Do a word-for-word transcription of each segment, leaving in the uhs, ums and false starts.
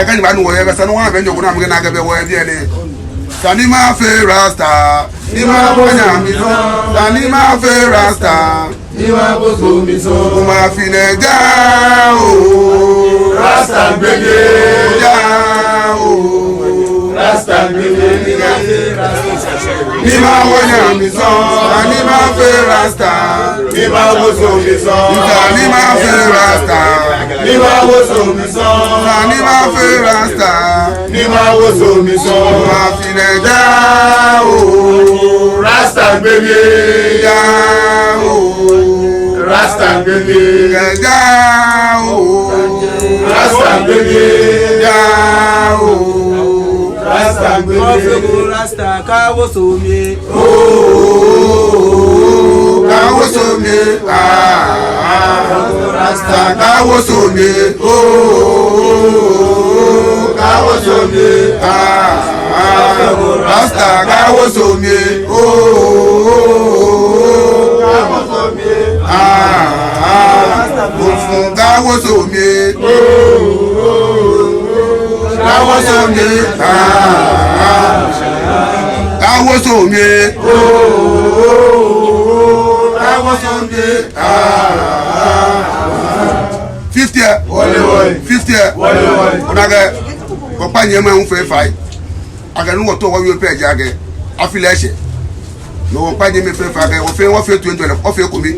Kɛji abaanu wɔyɛ, bɛ sane ni wɔha bɛ nyɔŋ ko ni amɛkɛ naa kɛ bɛ wɔyɛ biɛ nɛɛ. Sane ni mafee Rasta, ni mabɔ Nyame sɔ̃. Sane ni mafee Rasta, ni maboso misɔ̃. Mafi nɛɛ ja oo. Rasta gbele ja oo. Rasta gbele ja. Ni mabɔ Nyame sɔ̃, sane ni mafee Rasta. Ni maboso misɔ̃. Sane ni mafee Rasta. Ni maboso misɔ̃. Sane ni mafee Rasta. Ni maboso misɔ̃. Mafi nɛɛ ja oo. Rasta gbele ja oo. Rasta gbele ja oo. Rasta gbele ja oo. Rasta gbele. Rasta kawoso mi. Oo, kawoso mi, ah, ah. Rasta kawoso mi, oo, kawoso mi, ah, ah. Rasta kawoso mi, oo, kawoso mi, ah, ah. Kawoso mi, oo, kawoso mi, ah, ah. Kawoso mi, oo, kawoso mi, ah, ah. Fifty. Wale, wale. Fifty. Wale, wale. Ona akɛ, wɔkpa nyɛmɛi hu fɛɛ fai. Akɛ nɔ ni wɔtaoɔ wɔwie pɛ ji akɛ afi lɛ ashɛ. No wɔkpa nyɛmɛi fɛɛ fai akɛ wɔfee, wɔfee toiŋjɔlɛ, wɔfee ekome.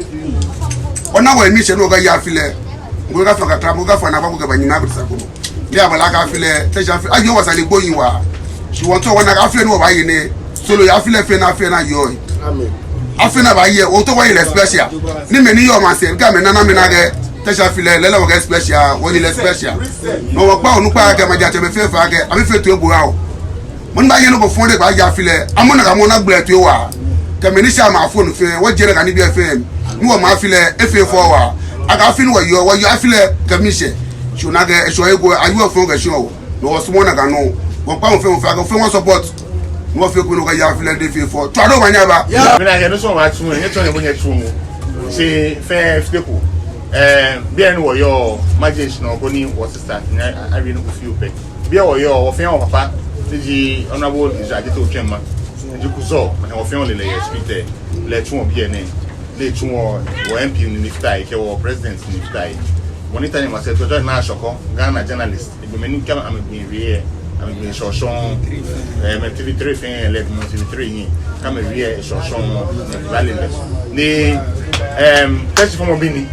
Ona wɔyɛ mission ni wɔkɛye afi lɛ. Mɔ ko kafã kakla, mɔ ko kafã naagba ko kɛba nyɛmi agbɛnɛ sa ko. Ni abaala akɛ afi lɛ, Teshie afi, ayɔɔ wɔ sane gbohii waa. Shi wɔtaoɔ wɔna akɛ afi lɛ ni wɔbaaye nɛɛ, soro yɛ afi lɛ fɛɛ ni afi lɛ ni ayɔɔ. Amen. Afi lɛ ni abaaye, wɔtaoɔ wɔye lɛ special. Ni mɛi ni yɔɔ maŋsɛɛ, kɛ amɛna ni amɛna akɛ Teshie afi lɛ, lɛɛlɛŋ wɔkɛ special, wɔye lɛ special. No wɔkpa onukpai kɛ maŋtsɛmɛi fɛɛ fai akɛ amɛfee toibooo. Mɔ ni baaye nɔ ko fɔŋ lɛ baaye afi lɛ, amɔ nakai mɔ ni agbele toi waa. Kɛ mɛi ni shɛ amɛfɔŋ fɛɛ, wɔjie nakai nibii fɛɛ. Ni wɔma afi lɛ efee fɛo waa. Akɛ afi ni wɔyeɔ, wɔyeɔ afi lɛ kɛ miishɛɛ. Shi ona akɛ eshɛ ego, ayɔɔ fɔŋ kɛ shɔŋŋ. No wɔsumɔɔ nakai nɔŋŋ. Wɔkpa wɔfɛɛ wɔfɛɛ akɛ wɔfɛɛ wɔ support. Ni wɔfee ekome ni wɔkɛye afi lɛ ni efee fɛo. Tswa omanye aba. Mina akɛ nɔ ni wɔbaatsu, nyɛtsɔ nyɛbo nyɛtsu. Shi fɛɛ fite ko. Eh, biɛ ni wɔyɔɔ, maje shi nɔ koni wɔ sister, ni awie nɔ ko fioo pɛ. Biɛ wɔyɔɔ, wɔfɛɛ wɔpapa, ni ji Honorable Israel Adjetey Otwemaa, ni ji Kuzor, ni wɔfɛɛ wɔle lɛ yɛ street lɛ, lɛ etsu wɔ biɛ nɛɛ, lɛ etsu wɔ, wɔ M P ni fata he, kɛ wɔ president ni fata he. Mɔ ni ta nyɛma sɛɛ, Tɔjɔ Naa Shɔkɔ, Ghana journalist, egbɛ mɛi ni kɛ amɛgbe wie, amɛgbe shɔshɔŋ, eh, mɛi T V three fɛɛ, lɛ mɔ T V three nyiɛ, kɛ amɛwie shɔshɔŋ, ni bale lɛ. Ni, em, Teshie fɔmɔbi ni,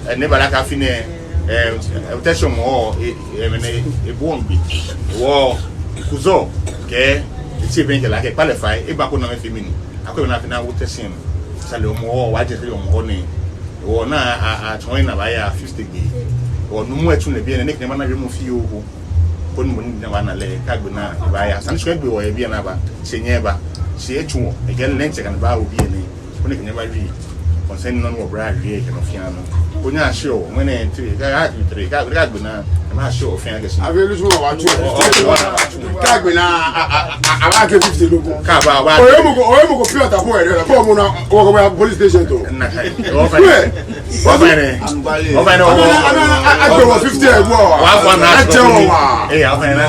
eh, ni baala akɛ afi nɛɛ, em, Teshie mɔ, e, e, mɛni, ebuɔ ŋbi. Wɔ, Kuzor, kɛ, etsɛ bɛŋkɛ lɛ akɛ, kpalɛ fai, eba koni amɛfee mɛni. Akɛ bɛ ni afi ni awo Teshie mli. Sale omɔ, wɔje sale omɔ nɛɛ. Wɔ naa, a, a, tsɔɔ ina baaya fifty gbe. Wɔ nuumo etsu lɛ biɛ nɛɛ, ni kɛ ni mana wiemɔ fioo ko. Koni mɔ ni baana lɛ, kɛ agbe naa, ebaaya. Sani shi kɛ egbe wɔ yɛ biɛ ni aba. Shi enyɛɛɛ eba. Shi etsu wɔ. Ekɛɛ lɛ ŋtsɛ kɛ ni baawo biɛ nɛɛ. Koni ekɛ nyɛ abawie. Concerning nɔ ni wɔbra wie kɛ nɔ fɛɛ nɔ. Koni ashiɔ, ŋmɛnɛ three, kɛ a three, kɛ agbe naa, ema ashiɔ fɛɛ akɛ shi. Afi lɛ sumɔɔ wɔtsu. Kɛ agbe naa, a, a, a, a, abaakɛ fifty loko. Kɛ aba, aba. Oyɛ mɔ ko, oyɛ mɔ ko pure ta ko yɛ lɛ, ko mɔ na, wɔkɛba police station to. Nakai. Wɔfɛɛ. Wɔfɛɛ. Wɔfɛɛ. Ana, ana, ana, agbe wɔ fifty ɛ, wɔ. Wa, wa, na. Ajɛ wɔ wa. Eh, wɔfɛɛ na.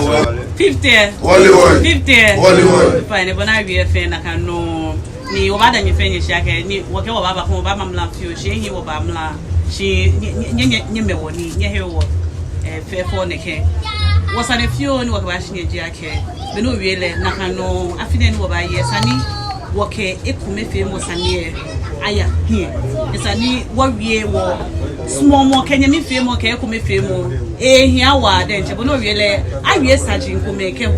Fifty. Wale, wale. Fifty. Wale, wale. Fine, bɔ ni awie fɛɛ nakai nɔŋŋ. Ni wɔbaada nyɛ fɛɛ nyɛshi akɛ, ni wɔkɛ wɔbaaba koni wɔbama mla fioo, shi ehiii wɔba mla, shi nyɛ, nyɛ, nyɛ, nyɛ, nyɛmɛ wɔ ni, nyɛhe wɔ, eh, fɛɛ fɛɛ nɛkɛ. Wɔsane fioo ni wɔkɛbaashi nyɛ ji akɛ, be ni owie lɛ, nakai nɔŋŋ, afi nɛɛ ni wɔbaaye, esa ni wɔkɛ ekomefeemɔ sane lɛ aya hiɛ. Esa ni wɔwie wɔsuɔmɔ kɛ nyɛmifeemɔ kɛ ekomefeemɔ. Ehia waa diɛŋtsɛ, bɔ ni owie lɛ, awie saji komɛi kɛho.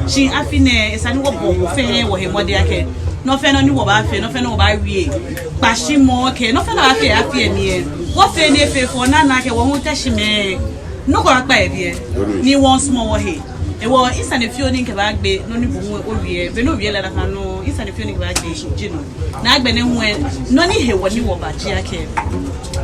Shi afi nɛɛ, esa ni wɔbɔ wɔ fɛɛ wɔhe mɔdɛŋ akɛ, nɔ fɛɛ nɔ ni wɔbaafee, nɔ fɛɛ nɔ wɔbaawie, kpashimɔ kɛ nɔ fɛɛ nɔ abaafee yɛ afi lɛ mli lɛ, wɔfee ni efee fɛo ni ana akɛ wɔ hu Teshie mɛi, nɔ ko akpa yɛ biɛ, ni wɔsumɔ wɔhe. Ehewɔ, misane fioo ni mikɛbaagbe nɔ ni bo hu owie, be ni owie lɛ nakai nɔŋŋ, misane fioo ni mikɛbaagbe ji no. Ni agbɛnɛ hu lɛ, nɔ ni hewɔ ni wɔba ji akɛ,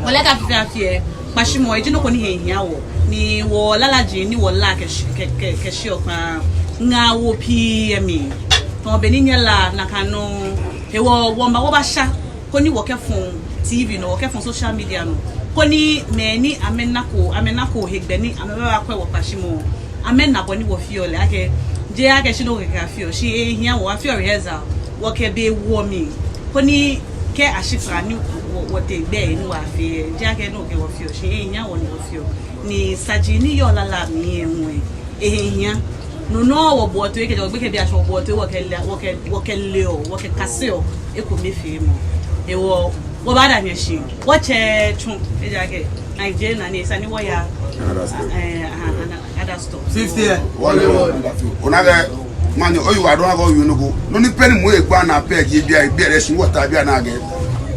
wɔle akɛ afi fɛɛ afi lɛ, kpashimɔ eji nɔ ko ni he hiaa wɔ, ni wɔlalai ji ni wɔlaa kɛshi, kɛ, kɛ, kɛshiɔ kpaa, ŋaawoo pii yɛ mli. Tamɔ bɔ ni nyɛlaa nakai nɔŋŋ. Ehewɔ wɔmiiba wɔbasha, koni wɔkɛfɔ̃ T V nɔ, wɔkɛfɔ̃ social media nɔ, koni mɛi ni amɛnako, amɛnako hegbɛ ni amɛbabakwɛ wɔkpashimɔ, Amɛna bɔ ni wɔfeɔ lɛ, akɛ, jeee akɛ shi nɔ ko kɛkɛ afeɔ, shi ehia wɔ, afeɔ rehearsal, wɔkɛ be woɔ mli, koni kɛ ashi faa ni wɔ, wɔtee gbɛ ni wɔyafee, jeee akɛ nɔ ko kɛkɛ wɔfeɔ, shi ehia wɔ ni wɔfeɔ. Ni saji ni yɔɔ lala mli lɛ hu lɛ, ehe hia. No nɔŋŋ wɔboɔ toi, kɛjɛ wɔgbekɛbiiashi wɔboɔ toi, wɔkɛle, wɔkɛ, wɔkɛleɔ, wɔkɛkaseɔ ekomefeemɔ. Hewɔ, wɔbaada nyɛ shi. Wɔtsɛ tsu, ejaakɛ, Nigeria ni esa ni wɔya, eh, aha, ana, other store. Fifty, eh? Ona akɛ, mɛni, oyiwaladɔŋŋ akɛ oyɔɔ nɔ ko. Nɔ ni pɛ ni mɔ egba naa pɛ ji biɛ, biɛ lɛ shi wɔta biɛ naa akɛ.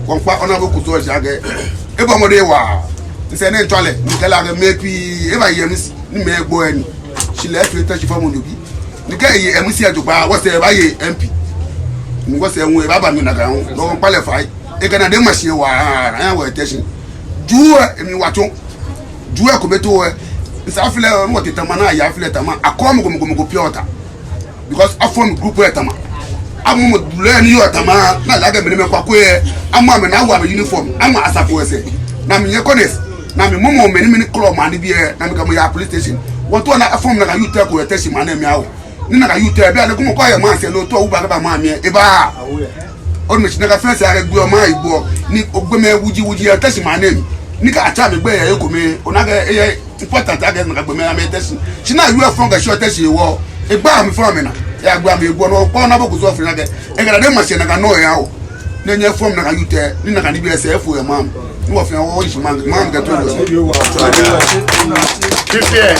Wɔŋkpa ona ko kuto shi akɛ. Ebɔ mɔdɛŋ waa. Misɛɛ nɛɛ ntswa lɛ, mikɛɛ lɛ akɛ mɛi pii, ebaye M C, ni mɛi egbo eni. Shi lɛ efee Teshie fɔmɔ nɔ bi. Ni kɛ eye M C jogbaŋŋ, wɔsɛɛ ebaaye M P. Ni wɔsɛɛ ŋwɛi ebaaba mli nakai hu. No wɔŋkpa lɛ fai. Ekɛ naa de ma shi waa, aya wɔ Teshie. Juu lɛ, emli wa tsɔ. Juu lɛ kome too lɛ. Esa afi lɛ, ni wɔtee Tema ni aya afi lɛ Tema. Akɔ mɔ ko mɔ ko mɔ ko pure water. Because afɔm group lɛ Tema. Amɛ mɔ duŋ lɛ ni yɔɔ Tema. Ni ale akɛ mɛi ni mɛi kwakwe lɛ. Amɛ amɛ ni awo amɛ uniform. Amɛ asafo lɛsɛɛ. Ni amɛnyɛ kɔnes. Ni amɛmɔmɔ mɛi ni mɛi ni kɔlɔ maŋ nibii lɛ. Ni amɛkɛ amɛ yaa police station. Wɔtaoɔ ni afɔm nakai youth lɛ ko yɛ Teshie maŋ nɛɛ mli awo. Ni nakai youth lɛ, bianɛ kɛ mɔ ko yɛ maŋsɛɛ loo too, oba kɛba maŋ mli lɛ, ebaa. Onu mi shishi, nakai fɛɛ sɛɛ akɛ gbɛ lɛ maŋ egbo. Ni ogbɛmɛi wuji wuji yɛ Teshie maŋ nɛɛ mli. Ni kɛ atsɛ amɛgbɛi yɛ he kome, ona akɛ eyɛ important akɛ nakai gbɛmɛi amɛyɛ Teshie. Shi ni ayɔɔ efɔŋ kɛshi Teshie hewɔ, egba amɛ fɔŋ amɛna. Eyagbe amɛ egbo nɔ, kpɔ na bo kuso fina akɛ. Ekɛ naa de ma shi nakai nɔ lɛ awo. Ni nyɛfɔm nakai youth lɛ, ni nakai nibii lɛ sɛɛ efo yɛ maŋ. Ni wɔfɛɛ wɔyi shi maŋ, maŋ kɛ too. Fifty, eh?